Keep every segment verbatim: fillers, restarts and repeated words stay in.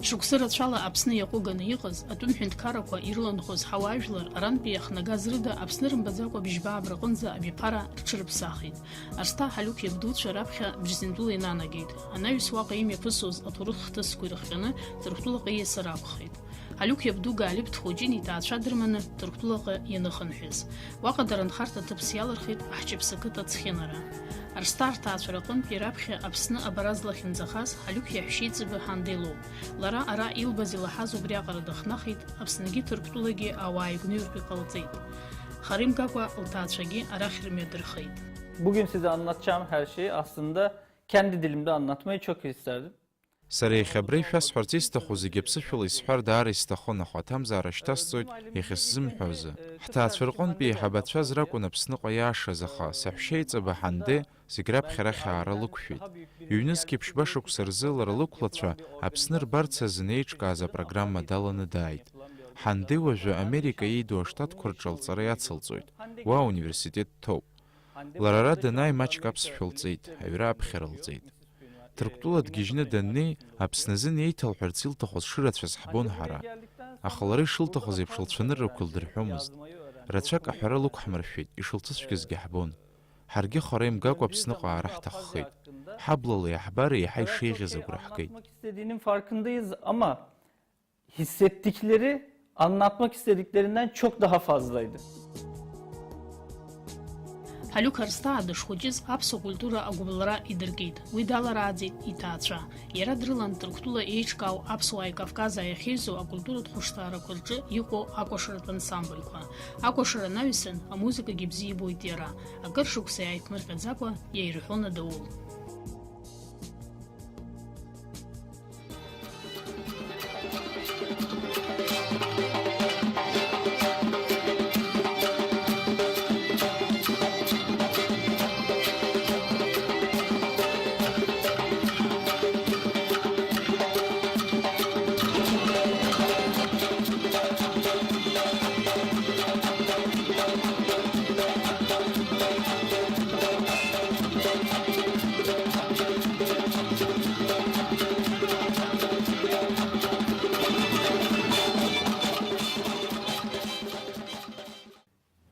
Шықәса рацәала Аԥсны иаҟәыганы иҟаз атәым ҳәынҭқаррақәа ирыланхоз ҳауаажәлар арантәи иахнагаз рыда Аԥсны рымбаӡакәа бжьба абраҟынӡа абиԥара рҽырыԥсахит. Арсҭаа Ҳалиуқь иабдуцәа раԥхьа Бжьзиндула инанагеит. Анаҩс уаҟа имҩаԥысуаз аҭоурых хҭысқәа ирыхҟьаны Ҭырқәтәылаҟа ииасыр акәхеит. Ҳалиуқь иабду Гаалиԥ Тхәыҷын иҭаацәа дырманы Ҭырқәтәылаҟа ианыхынҳәыз. Уаҟа дара нхарҭа ҭыԥс иалырхит аҳчаԥсы қыҭа Цхьынара. Арсҭаа рҭаацәара аҟынтәи раԥхьа Аԥсны абара злахьынҵахаз Ҳалиуқь иаҳәшьеиҵбы Ҳандел лоуп. Лара ара илбаз илаҳаз убриаҟара дыхнахит, Аԥсныгьы Ҭырқәтәылагьы ауаа игәныҩртә иҟалҵеит. Хара имгакәа лҭаацәагьы арахь рымҩадырхеит. Bugün size anlatacağım her şeyi aslında kendi dilimde anlatmayı çok isterdim. Сара иахьа абра ишәасҳәарц исҭаху зегьы аԥсышәала исҳәар даара исҭахын, аха аҭамзаара шьҭасҵоит иахьа сзымҳәо азы. Ҳҭаацәа рҟынтәи еиҳабацәаз ракәын Аԥсныҟа иаашаз, аха саҳәшьеиҵаба Ҳанде зегь раԥхьа арахь аара лықәшәеит. Ҩнызқьи ԥшьба шықәса рзы лара лықәлацәа Аԥсны рбарц азы неиҿкааз апрограмма даланы дааит. Ҳанде уажәы Америка ииду аштатқәа рҿы лҵара иацылҵоит. Уа ауниверситет дҭоуп. Лара ара данааи маҷк аԥсшәа лҵеит, аҩра аԥхьара лҵеит. Ҭырқәтәыла дгьежьны даннеи, Аԥсны азын еиҭалҳәарц илҭахыз шырацәаз ҳбон ҳара. Аха лара ишылҭахыз еиԥш лцәаныррақәа илдырҳәомызт. Рацәак аҳәара лықәҳмыршәеит, ишылцәыцәгьазгьы ҳбон. Ҳаргьы хара имгакәа Аԥсныҟа аара ҳҭаххеит. Ҳаблала иаҳбар еиҳа ишеиӷьыз агәра ҳгеит. Yapmak istediğinin farkındayız ama hissettikleri anlatmak istediklerinden çok daha fazlaydı. Ҳалиуқь Арсҭаа дышхәыҷыз аԥсуа культура агәыбылра идыркит, уи даларааӡеит иҭаацәа. Иара дрылан Ҭырқәтәыла еиҿкаау аԥсуааи Кавказааи ахьеизо акультуратә хәышҭаарақәа рҿы иҟоу акәашаратә ансамбльқәа. Акәашара анаҩсан, амузыкагьы бзиа ибоит иара. Акыр шықәса иааиԥмырҟьаӡакәа иаирҳәон адаул.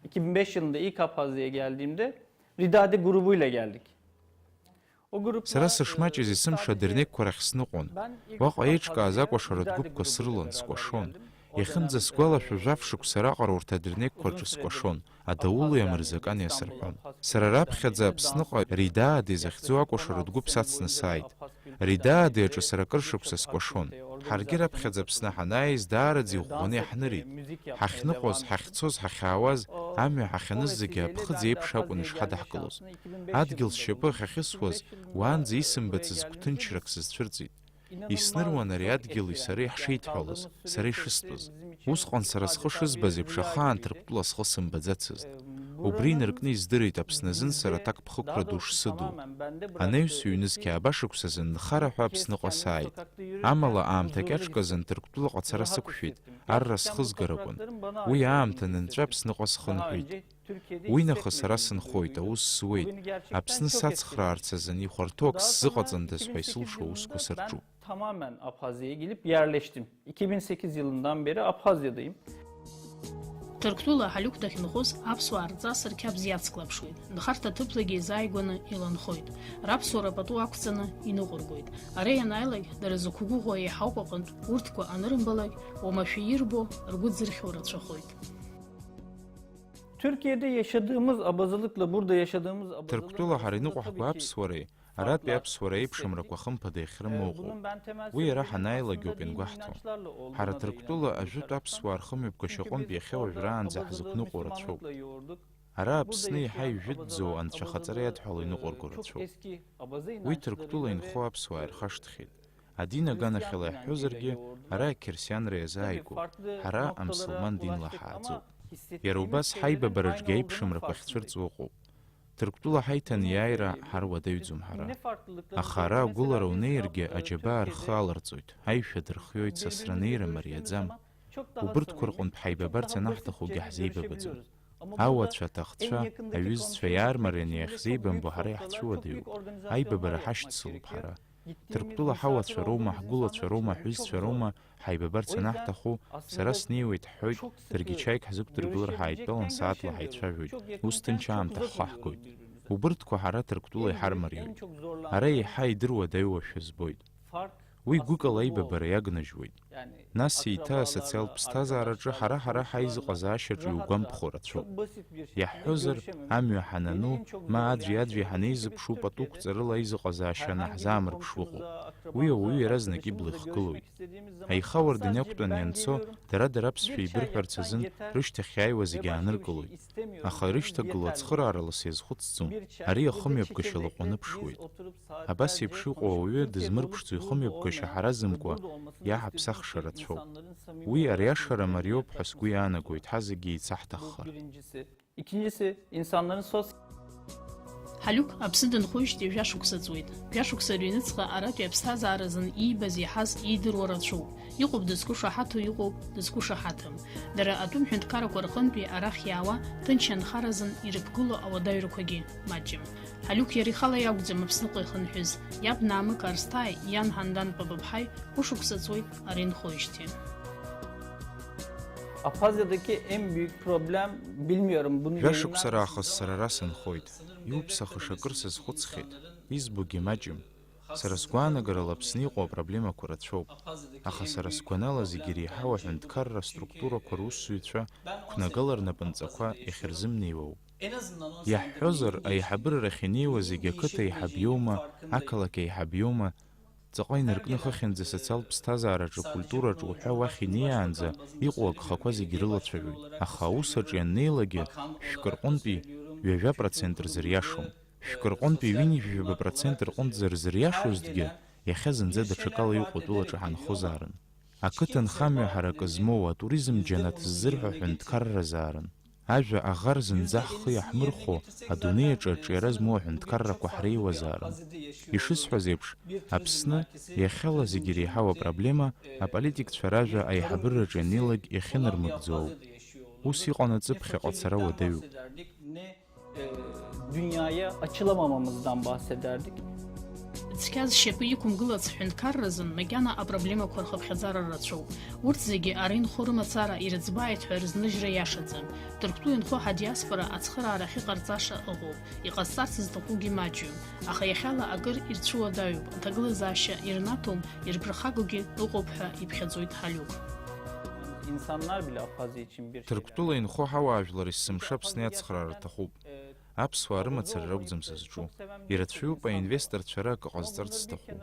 İki bin beş yılında ilk Abhazya'ya geldiğimde Ridade grubuyla geldik. Сара сышмаҷыз есымша адырнеқьқәа рахь сныҟәон. Уаҟа еиҿкааз акәашаратә гәыԥқәа срылан, скәашон. Иахьынӡасгәалашәо, жәаф шықәса раҟара урҭ адырнеқьқәа рҿы скәашон, адаули амырзакани асырҳәон. Сара раԥхьаӡа Аԥсныҟа Ридаадеи захьӡу акәашаратә гәыԥ сацны сааит. Ридаадеи аҿы сара акыр шықәса скәашон. Ҳаргьы раԥхьаӡа Аԥсны ҳанааиз, даараӡа иӷәӷәаны иаҳнырит. Ҳахьныҟәоз, ҳахьцоз, ҳахьаауаз, амҩа ҳахьаныз зегьы аԥхыӡ еиԥш акәын ишҳадаҳкылоз. Адгьыл сшьапы ахьахьысуаз, уаанӡа исымбацыз гәҭынчрак сызцәырҵит. Исныруан ари адгьыли сареи ҳшеидҳәалаз, сара ишыстәыз. Усҟан сара схы шызбаз еиԥш ахаан Ҭырқәтәыла схы сымбаӡацызт. Убри инаркны издырит Аԥсны азын сара аҭакԥхықәра ду шсыду. Анаҩс ҩнызқьи ааба шықәсазы нхара ҳәа Аԥсныҟа сааит. Амала аамҭа кьаҿк азын Ҭырқәтәылаҟа ацара сықәшәеит, арра схызгаракәын. Уи аамҭа нынҵәа Аԥсныҟа схынҳәит. Уи нахыс ара сынхоит, аус зуеит. Аԥсны сацхраарц азын ихәарҭоу ак сзыҟаҵандаз ҳәа исылшо аусқәа сырҿуп. Tamamen Abhazya'ya gelip yerleştim. iki bin sekiz yılından beri Abhazya'dayım. Ҭырқәтәыла Ҳалиуқь дахьынхоз аԥсуаа рҵас рқьабз иацклаԥшуеит, нхарҭа ҭыԥлагьы еизааигәаны иланхоит, раԥсуара пату ақәҵаны иныҟәыргоит. Ара ианааилак, дара зықәгәыӷуа еиҳауп аҟынтә, урҭқәа анырымбалак, уамашәа ирбо, ргәы ӡырхьуа рацәахоит. Türkiye'de yaşadığımız abazılıkla burada yaşadığımız abazılık Ҭырқәтәыла ҳара иныҟәаҳго аԥсуареи аратәи аԥсуара аиԥшымрақәа хымԥада иахьрымоу ыҟоуп. Уи иара ҳанааилак ауп иангәаҳҭо. Ҳара Ҭырқәтәыла ажәытә аԥсуаа рхымҩаԥгашьа аҟынтә иахьа уажәраанӡа ҳзықәныҟәо рацәоуп. Ара Аԥсны еиҳа ижәытәӡоу анцәахаҵара иадҳәало иныҟәырго рацәоуп. Уи Ҭырқәтәыла инхо аԥсуаа ирхашҭхьеит. Адин аганахьала иаҳҳәозаргьы, ара ақьырсианра иазааигәоуп, ҳара амсылман динла ҳааӡоуп. Иара убас ҳаибабараҿгьы аиԥшымрақәа ахьцәырҵуа ыҟоуп. Ҭырқәтәыла ҳаиҭанеиааира ҳара уадаҩӡом ҳара. Аха ара агәылара унеиргьы аџьабаа рхы аларҵоит, аишәа дырхиоит, сасра неира мариаӡам. Убырҭқәа рҟынтә ҳаибабарц анаҳҭахугьы ҳзеибабаӡом. Ауацәа, аҭахцәа, аҩызцәа иаармарианы иахьзеибамбо ҳара иаҳцәуадаҩуп, аибабара ҳашьцылоуп ҳара. Ҭырқәтәыла ҳауацәа роума, ҳгәылацәа роума, ҳҩызцәа роума, ҳаибабарц анаҳҭаху, сара снеиуеит ҳҳәоит, даргьы чаик ҳзықәдыргылар ҳааидтәалан сааҭла ҳаицәажәоит, ус ҭынч аамҭа ҳхаҳгоит. Убырҭқәа ҳара Ҭырқәтәыла иҳармариоит. Ара еиҳа идыруадаҩуашәа збоит. Уи гәыкала аибабара иагнажьуеит. Нас еиҭа асоциалтә ԥсҭазаараҿы ҳара-ҳара ҳаизыҟазаашьаҿы иугәамԥхо рацәоуп. Иаҳҳәозар, амҩа ҳанану, ма аӡәи-аӡәи ҳанеизыԥшу пату қәҵарыла аизыҟазаашьа анаҳзаамырԥшуа ыҟоуп. Уи ауаҩы иаразнак ибла ихгылоит. Аихауардын иақәтәаны ианцо, дара-дара аԥсшәа еибырҳәарц азын рышьҭахь иааиуа зегьы ааныркылоит. Аха ирышьҭагылоу ацхыраара лас иазхәыцӡом, ари ахымҩаԥгашьа лаҟәаныԥшуеит. Абас еиԥш иҟоу ауаҩы дызмырԥшӡо ихымҩаԥгашьа ҳаразымкәа иаҳаԥсахша рацәоуп. Уи ариашара мариоуп ҳәа сгәы иаанагоит, ҳазегьы еицаҳҭаххар. İkincisi, insanların sosyal Ҳалиук аԥсы дынхоижьҭеи жәашықәса ҵуеит. Жәашықәса рыҩныҵҟа аратәи аԥсҭазааразын иибаз иаҳаз иидыруа рацәоуп. Иҟоуп дызқәышаҳаҭу, иҟоуп дызқәышаҳаҭым. Дара атәым ҳәынҭқаррақәа рҟынтәи арахь иаауа, ҭынч анхаразын ирыԥгыло ауадаҩрақәагьы маҷым. Ҳалиук иара ихала иакәӡам Аԥсныҟа ихынҳәыз, иаб Наамы Карсҭааи иан Ҳандан Папаԥҳаи хәышықәса ҵуеит ари нхоижьҭеи. Abhazya'daki en büyük problem, bilmiyorum, bunu Жәашықәса раахыс сара ара сынхоит. Иуԥсахыша акыр сазхәыцхьеит. Избогьы маҷым. Сара сгәаанагарала Аԥсны иҟоу апроблемақәа рацәоуп. Аха сара сгәанала зегьы иреиҳау аҳәынҭқарра структурақәа русзуҩцәа қәнагала рнапынҵақәа иахьырзымнеиуа ауп. Иаҳҳәозар, аиҳабыра рахь инеиуа зегьы ақыҭа аиҳаб иоума, ақалақь аиҳаб иоума, ҵаҟа инаркны хыхьынӡа асоциалтә ԥсҭазаараҿы, акультураҿы уҳәа уахь инеиаанӡа иҟоу агхақәа зегьы рылацәажәоит. Аха аус аҿы ианнеилагьы, шәкы рҟынтәи ҩажәа процент рзыриашом. Шәкы рҟынтәи ҩынҩажәаба процент рҟынӡа рзыриашозҭгьы, иахьа зынӡа даҽакала иҟоу атәылаҿы ҳанхозаарын. Ақыҭанхамҩа ҳаракы змоу, атуризм џьанаҭ ззырҳәо ҳәынҭқарразаарын. Ажәа аӷар зынӡа ҳхы иаҳмырхәо, адунеи аҿы аҿиара змоу аҳәынҭқаррақәа ҳреиуазаарын. Ишысҳәаз еиԥш, Аԥсны иахьала зегьы иреиҳау апроблема аполитикцәа ражәа аиҳабыраҿы ианнеилак иахьынармыгӡо ауп. Ус иҟанаҵы ԥхьаҟа ацара уадаҩуп. E, dünyaya açılamamamızdan bahsederdik. Цқьа зшьапы иқәымгылац ҳәынҭқарразын макьана апроблемақәа рхыԥхьаӡара рацәоуп. Урҭ зегьы ара инхо рымацара ирыӡбааит ҳәа рызныжьра иашаӡам. Ҭырқәтәыла инхо ҳадиаспора ацхыраара ахьыҟарҵаша ыҟоуп, иҟазҵарц зҭахугьы маҷҩым, аха иахьала акыр ирцәыуадаҩуп, аҭагылазаашьа ирнаҭом, ирԥырхагоугьы ыҟоуп ҳәа иԥхьаӡоит Ҳалиук. İnsanlar bile Abhazya için bir şeyler Ҭырқәтәыла инхо ҳауаажәлар есымша Аԥсны иацхраара рҭахуп. Аԥсуаа рымацара ракәӡам сызҿу. Ирацәаҩуп аинвесторцәа ара акы ҟазҵарц зҭаху.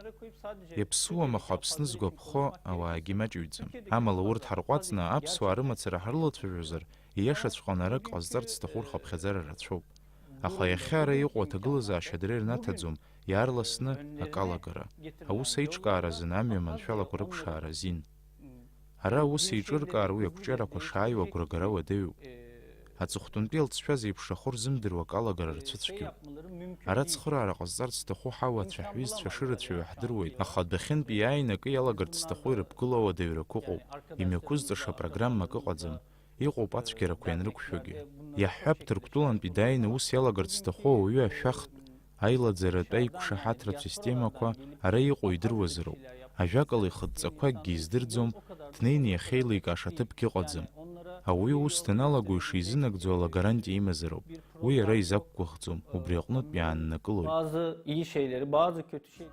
Иаԥсуам, аха Аԥсны згәаԥхо ауаагьы маҷыҩӡам. Амала урҭ ҳарҟәаҵны аԥсуаа рымацара ҳрылацәажәозар, ииашаҵәҟьаны ара акы ҟазҵарц зҭаху рхыԥхьаӡара рацәоуп. Аха иахьа ара иҟоу аҭагылазаашьа дара ирнаҭаӡом, иаарласны акалагара. Аус аиҿкааразын амҩа маншәалақәа рыԥшаара азин. Ара аус еиҿыркаар уи ақәҿиарақәа шааиуа агәрагара уадаҩуп. Аҵыхәтәантәи алҵшәа зеиԥшрахо рзымдыруа акалагара рцәыцәгьоуп. Ара ацхыраара ҟазҵарц зҭаху ҳауацәа, ҳҩызцәа шырацәаҩу ҳдыруеит, аха адәахьынтәи иааины акы иалагарц зҭаху ирыԥгыло ауадаҩрақәа ыҟоуп, имҩақәызҵаша программак ыҟаӡам, иҟоуп ацәгьарақәа ианрықәшәогьы. Иаҳҳәап, Ҭырқәтәылантәи дааины аус иалагарц зҭаху ауаҩы ашәахтә, аилаӡаратә аиқәшаҳаҭратә системақәа ара иҟоу идыруазароуп. Ажәакала, ихыдҵақәа акгьы издырӡом, днеины иахьеиликааша ҭыԥгьы ыҟаӡам. Ауаҩы аус даналаго ишизынагӡо ала гарантиа имазароуп. Уи ара изақәгәыӷӡом, убри аҟнытә иааннакылоит. Bazı iyi şeyleri, bazı kötü şey.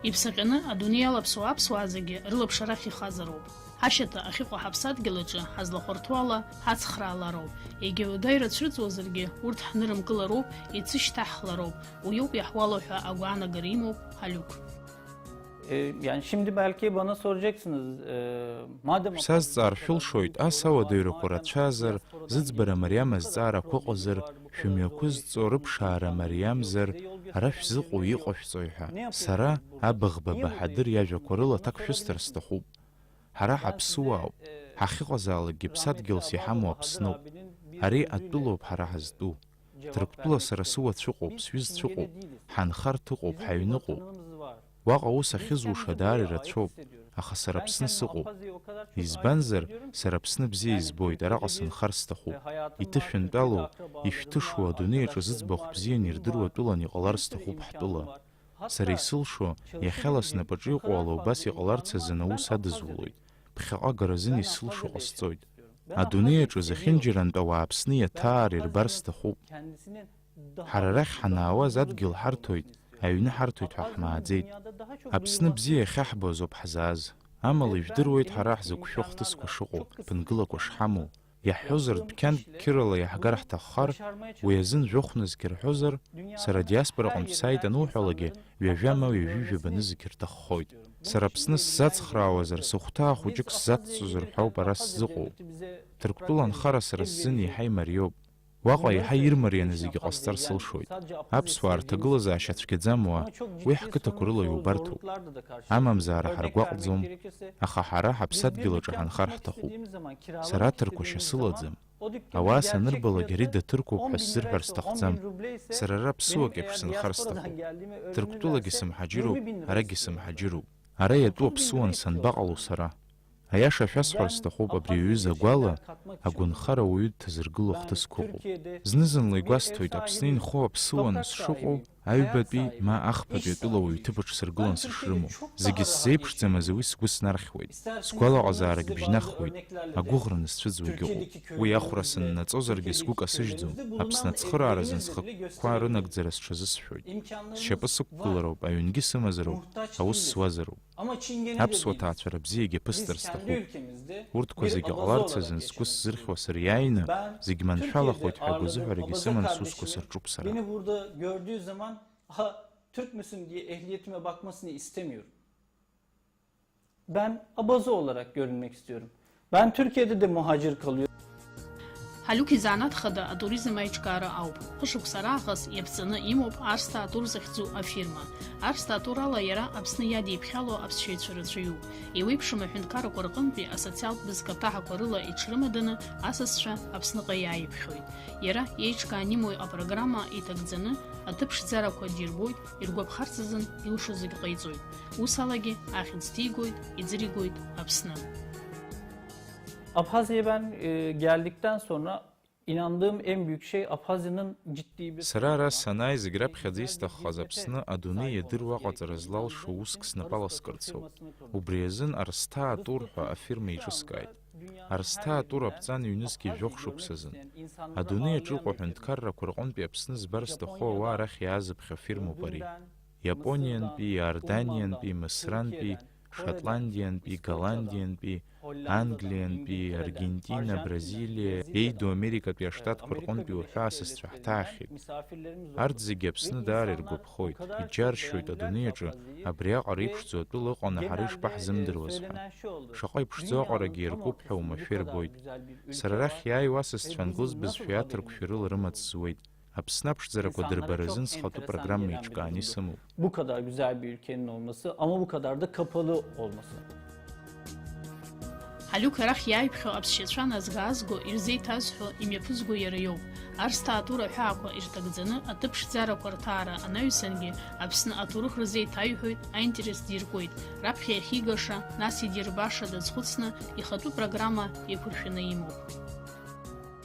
Иԥсаҟьаны адунеи иалаԥсоу аԥсуаа зегьы рылаԥш арахь ихазароуп. Ҳашьаҭа ахьыҟоу ҳаԥсадгьыл аҿы ҳазлахәарҭоу ала ҳацхраалароуп. Егьа уадаҩра цәырҵуазаргьы, урҭ ҳнырымкылароуп, ицышьҭаҳхлароуп. Уиоуп иаҳуало ҳәа агәаанагара имоуп Ҳалиук. E, yani şimdi belki bana soracaksınız, e, madem Шәсазҵаар шәылшоит, ас ауадаҩрақәа рацәазар, зыӡбара мариам азҵаарақәа ыҟазар, шәымҩақәызҵо рыԥшаара мариамзар, ара шәзыҟоу иҟашәҵои ҳәа. Сара, абыӷба баҳадыр иажәақәа рыла аҭак шәысҭар сҭахуп. Ҳара ҳаԥсуаауп, ҳахьыҟазаалакгьы ԥсадгьылс иҳамоу Аԥсноуп. Ари атәылоуп ҳара ҳазтәу. Ҭырқәтәыла сара сыуацәа ыҟоуп, сҩызцәа ыҟоуп, ҳанхарҭа ыҟоуп, ҳаҩны ыҟоуп. Уаҟа аус ахьызуша даара ирацәоуп, аха сара Аԥсны сыҟоуп. Избанзар, сара Аԥсны бзиа избоит, араҟа сынхар сҭахуп. Иҭышәынтәалоу, ишәҭышуа, адунеи аҿы зыӡбахә бзианы ирдыруа тәылан иҟалар сҭахуп ҳтәыла. Сара исылшо, иахьала снапаҿы иҟоу ала убас иҟаларц азын аус адызулоит. Ԥхьаҟа агаразын исылшо ҟасҵоит. Адунеи аҿы зехьынџьарантә ауаа Аԥсны иаҭаар ирбар сҭахуп. Ҳара арахь ҳанаауаз адгьыл ҳарҭоит, аҩны ҳарҭоит ҳәа ҳмааӡеит. Аԥсны бзиа иахьаҳбоз ауп ҳзааз. Амала ижәдыруеит ҳара ҳзықәшәо хҭысқәа шыҟоу, ԥынгылақәа шҳамоу. Иаҳҳәозар, дәқьанк қьырала иаҳгар ҳҭаххар, уи азын жәохә нызқь рҳәозар, сара адиаспораҟынтә сааит ануҳәалакгьы, ҩажәа ма ҩажәижәаба нызқь рҭаххоит. Сара Аԥсны сзацхраауазар, сыхәҭаа хәыҷык сзацҵозар ҳәа ауп ара сзыҟоу. Ҭырқәтәыла анхара сара сзын еиҳа имариоуп. Уаҟа еиҳа ирмарианы зегьы ҟасҵар сылшоит. Аԥсуаа рҭагылазаашьа цәгьаӡам уа, уи ҳқыҭақәа рыла иубарҭоуп. Амамзаара ҳаргәаҟӡом, аха ҳара ҳаԥсадгьыл аҿы ҳанхар ҳҭахуп. Сара аҭырқәашьа сылаӡам. Ауаа санырбалак, ари даҭырқәоуп ҳәа сзырҳәар сҭахӡам. Сара ара ԥсуак еиԥш сынхар сҭахуп. Ҭырқәтәылагьы сымҳаџьыроуп, арагьы сымҳаџьыроуп. Ара иатәу аԥсуан санбаҟало сара? Аиаша шәасҳәар сҭахуп, абри аҩыза агәала агәынхара ауаҩы дҭазыргыло хҭысқәа ыҟоуп. Зны-зынла игәасҭоит, Аԥсны инхо аԥсуан сшыҟоу, аҩбатәи ма ахԥатәи атәылауаҩ ҭыԥаҿ сыргылан сышрымоу. Зегьы сзеиԥшӡам азы уи сгәы снархьуеит. Сгәалаҟазаарагь бжьнахуеит, агәыӷра назцәыӡуагь ыҟоуп. Уи ахәра сыннаҵозаргьы сгәы касыжьӡом, Аԥсны ацхырааразын схықәкқәа рынагӡара сҽазысшәоит. Сшьапы сықәгылароуп, аҩнгьы сымазароуп, аус зуазароуп. Аԥсуа ҭаацәара бзиагьы ԥысҵар сҭахуп. Урҭқәа зегьы ҟаларц азын сгәы сзырхьуа сыриааины, зегь маншәалахоит ҳәа агәазыҳәарагьы сыман сусқәа сырҿуп сара. Beni burada gördüğü zaman, "Ha, Türk müsün?" diye ehliyetime bakmasını istemiyorum. Ben abaza olarak görünmek istiyorum. Ben Türkiye'de de muhacir kalıyorum. Ҳалиуқь изанааҭ хада атуризм аиҿкаара ауп. Хышықәса раахыс иаԥҵаны имоуп Арсҭаа тур захьӡу афирма. Арсҭаа тур ала иара Аԥсны иадиԥхьало аԥсшьаҩцәа рацәаҩуп. Еиуеиԥшым аҳәынҭқаррақәа рҟынтәи асоциалтә бызкаҭаҳақәа рыла иҽрымаданы асасцәа Аԥсныҟа иааиԥхьоит. Иара иеиҿкаан имоу апрограмма иҭагӡаны аҭыԥ ԥшӡарақәа дирбоит, иргәаԥхарц азын илшо зегь ҟаиҵоит. Ус алагьы ахьӡ ҭигоит, иӡыригоит Аԥсны. Abhazya'ya ben, e, geldikten sonra inandığım en büyük şey Abhazya'nın ciddi bir Сара ара санааи зегь раԥхьаӡа исҭаххаз Аԥсны адунеи иадыруа аҟаҵара злалшо уск снапала скырцоуп. Убри азын Арсҭаа тур ҳәа афирма еиҿыскааит. Арсҭаа тур аԥҵан ҩнызқьи жәохә шықәсазын. Адунеи аҿы иҟоу аҳәынҭқаррақәа рҟынтәи Аԥсны збар сҭаху ауаа рахь иаазыԥхьо фирмоуп ари. Иапониантәи, Иорданиантәи, Мысрантәи, Шотландиантәи, Голландиантәи, Англиантәи, Аргентина, Бразилиа, еиду Америкатәи аштатқәа рҟынтәи уҳәа асасцәа ҳҭаахьеит. Арҭ зегьы Аԥсны даара иргәаԥхоит, иџьаршьоит адунеи аҿы абриаҟара иԥшӡоу атәыла ыҟаны ҳара ишԥаҳзымдыруаз ҳәа. Шаҟа иԥшӡоу аҟарагьы иаркуп ҳәа уамашәа ирбоит. Сара арахь иааиуа асасцәа англыз бызшәеи аҭырқәшәеи рыла рымаҵ зуеит. Аԥсны аԥшӡарақәа дырбаразын схатәы программа еиҿкааны исымоуп. Bu kadar güzel bir ülkenin olması ama bu kadar da kapalı olması. Ҳалиуқь арахь иааиԥхьоу аԥсшьацәа назга-аазго ирзеиҭазҳәо, имҩаԥызго иара иоуп. Арсҭаа тур аҳәаақәа ирҭагӡаны аҭыԥ ԥшӡарақәа рҭаара анаҩсангьы Аԥсны аҭоурых рзеиҭаҩҳәоит, аинтерес диркуеит, раԥхьа иахьигаша, нас идирбаша дазхәыцны ихатәы программа еиқәыршәаны имоуп.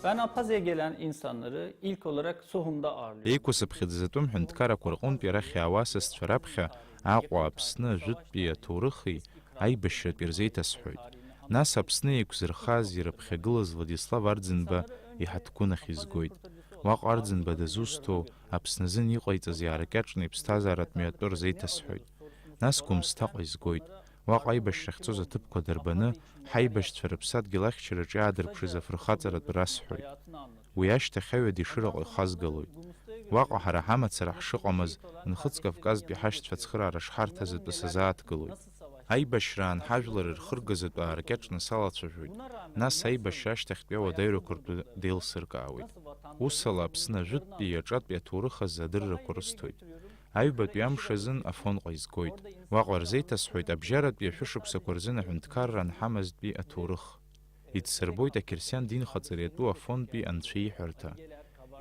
Ben Abhazya'ya gelen insanları ilk olarak Sohum'da ağırlıyorum. Еиқәасыԥхьаӡаз атәым ҳәынҭқаррақәа рҟынтәи арахь иаауа асасцәа раԥхьа Аҟәа, Аԥсны, ажәытәтәи аҭоурыхи аибашьратәи рзеиҭасҳәоит. Нас Аԥсны еиқәзырхаз, ирыԥхьагылаз Владислав Арӡынба иҳаҭгәын ахь изгоит. Уаҟа Арӡынба дызусҭоу, Аԥсны азын иҟаиҵаз иааркьаҿны иԥсҭазааратә мҩатәы рзеиҭасҳәоит. Нас Гәымсҭаҟа изгоит. Уаҟа аибашьра ахьцоз аҭыԥқәа дырбаны, ҳаибашьцәа рыԥсадгьыл ахьчараҿы иаадырԥшыз афырхаҵаратә расҳәоит. Уи ашьҭахь аҩада Ешыраҟа ихазгалоит. Уаҟа ҳара ҳамацара ҳшыҟамыз, Нхыҵ Кавказтәи ҳашьцәа ацхыраара шҳарҭаз атәы сазааҭгылоит. Аибашьраан ҳажәлар ирхыргаз атәы ааркьаҿны салацәажәоит, нас аибашьра ашьҭахьтәи ауадаҩрақәа ртәы деилсыркаауеит. Усала Аԥсны ажәытәтәи аҿатәи аҭоурых азы адыррақәа рысҭоит. Аҩбатәи амш азын Афонҟа изгоит. Уаҟа рзеиҭасҳәоит абжьаратәи ашәышықәсақәа рзын аҳәынҭқарра анҳамазтәи аҭоурых. Идсырбоит ақьырсиан динхаҵара иатәу Афонтәи анцәа иҳәарҭа.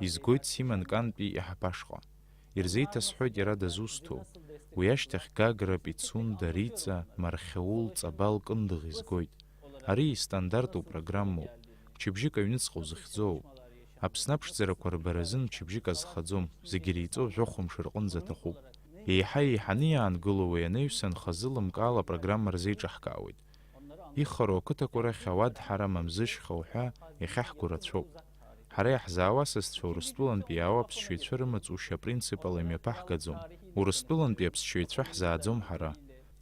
Изгоит Симон Кантәи иҳаԥашҟа. Ирзеиҭасҳәоит иара дызусҭоу. Уи ашьҭахь Гагра, Пицунда, Риҵа, Мархьаул, Ҵабал, Кындыӷ изгоит. Ари истандарту программоуп. Мчыбжьык аҩныҵҟа узыхьӡоу. Аԥсны аԥшӡарақәа рбаразын мчыбжьык азхаӡом, зегь иреиҵоу жәохә мшы рҟынӡа аҭахуп. Еиҳа-еиҳаны иаангыло уи анаҩсан хазы лымкаала апрограмма рзеиҿаҳкаауеит. Ихароу ақыҭақәа рахь ауадҳара, мамзышьха уҳәа иахьаҳго рацәоуп. Ҳара иаҳзаауа асасцәа Урыстәылантәи иаау аԥсшьаҩцәа рымаҵушьа апринцип ала имҩаԥаҳгаӡом. Урыстәылантәи аԥсшьаҩцәа ҳзааӡом ҳара.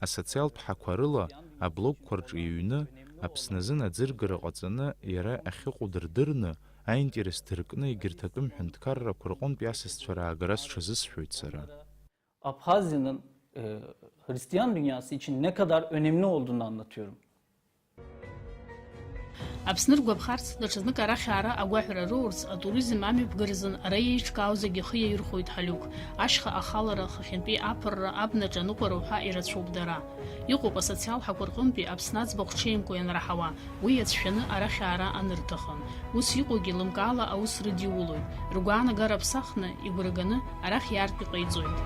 Асоциалтә ҳақәа рыла аблогқәа рҿы иҩны, Аԥсны азын аӡыргара ҟаҵаны иара ахьыҟоу дырдырны, аинтерес дыркны егьырҭ атәым ҳәынҭқаррақәа рҟынтәи асасцәа раагара сҽазысшәоит сара. Abhazya'nın e, Hristiyan dünyası için ne kadar önemli olduğunu anlatıyorum. Аԥсны ргәаԥхарц, даҽазнык арахь аара агәаҳәара роурц, атуризм амҩаԥгаразын ара еиҿкаау зегьы ихы иаирхәоит Ҳалиук. Ашьха ахалара, хыхьынтәи аԥырра, абнаҿ аныҟәара уҳәа ирацәоуп дара. Иҟоуп асоциал ҳақәа рҟынтәи Аԥсны аӡбахә ҽеимкәа ианраҳауа, уи иацәшәаны арахь аара анырҭахын. Ус иҟоугьы лымкаала аус рыдиулоит, ргәаанагара аԥсахны, игәра ганы арахь иаартә иҟаиҵоит.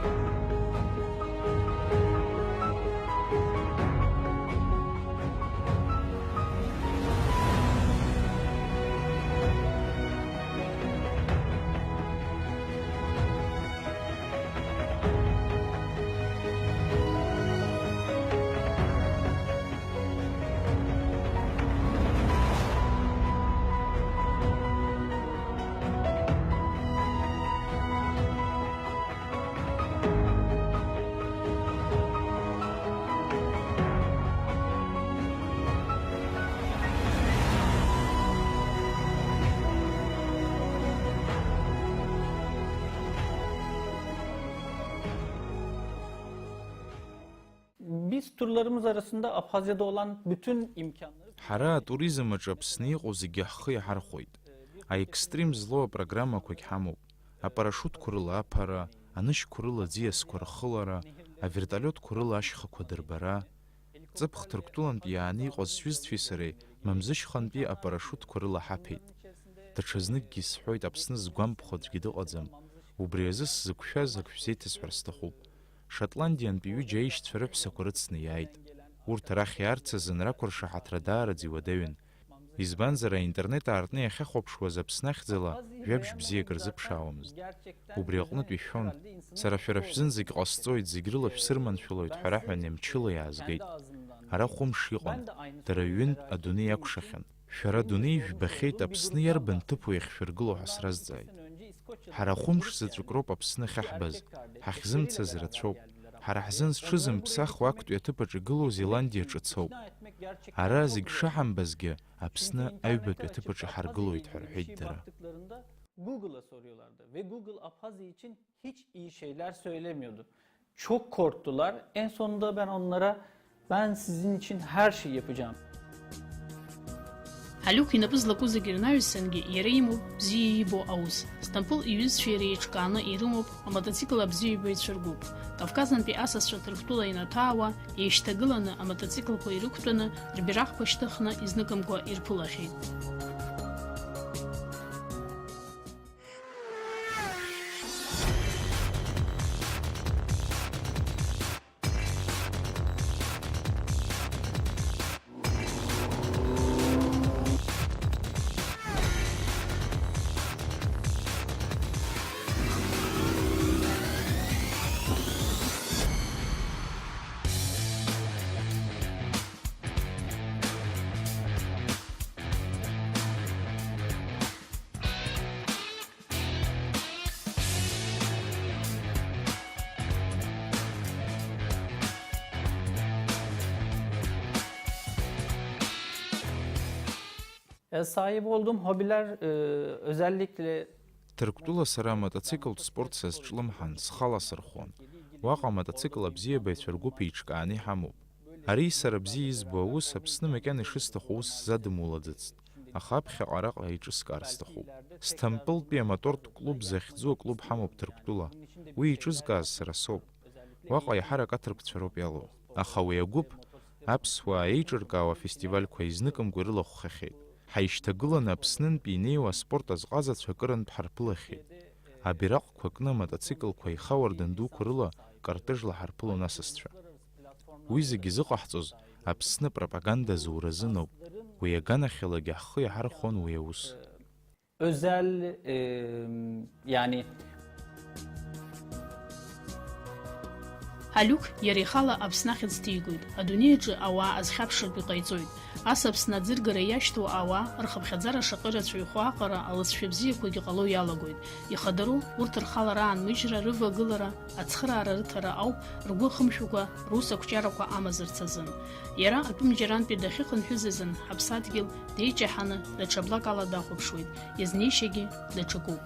Biz turlarımız arasında Abhazya'da olan bütün imkanları Ҳара атуризм аҿы Аԥсны иҟоу зегьы ҳхы иаҳархәоит. Аекстрим злоу апрограммақәагь ҳамоуп. Апарашутқәа рыла аԥара, анышьқәа рыла аӡиасқәа рхылара, авертолиотқәа рыла ашьхақәа дырбара. Ҵыԥх Ҭырқәтәылантә иааны иҟаз сҩызцәеи сареи Мамзышьхантәи апарашутқәа рыла ҳаԥеит. Даҽазныкгьы исҳәоит, Аԥсны згәамԥхо аӡәгьы дыҟаӡам. Убри азы сзықәшәаз ак шәзеиҭасҳәар сҭахуп. Шотландиантәи ҩыџьа аишьцәа рыҳәсақәа рыцны иааит. Урҭ арахь иаарцазын рақәыршаҳаҭра даараӡа иуадаҩын. Избанзар, аинтернет аартны иахьахәаԥшуаз Аԥсны ахьӡала жәабжь бзиак рзыԥшаауамызт. Убри аҟнытә ишәон, сара шәара шәзын зегь ҟасҵоит, зегь рыла шәсырманшәалоит ҳәа раҳәаны мчыла иаазгеит. Ара хәымш иҟан, дара ҩынтә адунеи иакәшахьан. Шәара адунеи ижәбахьеит, Аԥсны иарбан ҭыԥу иахьшәыргыло ҳәа сразҵааит. Ҳара хәымш заҵәык роуп Аԥсны ахьаҳбаз, ҳахьзымцаз рацәоуп. Ҳара ҳзын зҽызымԥсахуа актәи аҭыԥ аҿы игылоу Зеландиа ҿыц ауп. Ара зегь шыҳамбазгьы, Аԥсны аҩбатәи аҭыԥ аҿы ҳаргылоит ҳәа рҳәеит дара. Google'a soruyorlardı ve Google Abhazya için hiç iyi şeyler söylemiyordu. Çok korktular. En sonunda ben onlara, "Ben sizin için her şeyi yapacağım." Ҳалиук инапы злаку зегьы рнаҩсангьы иара имоуп бзиа иибо аус. Сҭампыл иҩызцәа иара еиҿкааны ирымоуп амотоцикл абзиабаҩцәа ргәыԥ. Кавказынтәи асасцәа Ҭырқәтәыла инаҭаауа, еишьҭагыланы амотоциклқәа ирықәтәаны, рбираҟқәа шьҭыхны изныкымкәа ирԥылахьеит. E, sahip olduğum hobiler, e, özellikle Ҭырқәтәыла сара амотоциклтә спорт сазҿлымҳан, схала сырхон. Уаҟа амотоцикл абзиабаҩцәа ргәыԥ еиҿкааны иҳамоуп. Ари сара бзиа избо аус Аԥсны макьана ишысҭаху аус сзадымулаӡацт, аха аԥхьаҟа араҟа еиҿыскаар сҭахуп. Сҭампылтәи амотортә клуб захьӡу аклуб ҳамоуп Ҭырқәтәыла. Уи еиҿызкааз сара соуп. Уаҟа еиҳарак аҭырқәцәа роуп иалоу. Аха уи агәыԥ аԥсуаа еиҿыркаауа афестивальқәа изныкымкәа ирылахәхахьеит. Ҳаишьҭагыланы Аԥснынтәи инеиуа аспорт азҟазацәа акырынтә ҳарԥылахьеит. Абираҟқәа кны амотоциклқәа аихауардын дуқәа рыла картыжла ҳарԥылон асасцәа. Уи зегьы зыҟаҳҵоз Аԥсны апропаганда зуразын ауп. Уи аганахьалагьы ҳхы иаҳархәон уи аус. Özel, e, yani, Алиук иара ихала Аԥсны ахьӡ ҭигоит, адунеи аҿы ауаа азхьаԥшыртә иҟаиҵоит. Ас Аԥсны аӡыргара иашьҭоу ауаа рхыԥхьаӡара шаҟа ирацәаҩхо аҟара алыҵшәа бзиақәагьы ҟало иалагоит. Ихадароу урҭ рхалара аанмыжьра, рывагылара, ацхыраара рыҭара ауп, ргәы хымшәакәа рус ақәҿиарақәа амазарц азын. Иара атәым џьарантәи дахьыхынҳәыз азын ҳаԥсадгьыл деиҷаҳаны даҽа блак ала дахәаԥшуеит, иазнеишьагьы даҽакуп.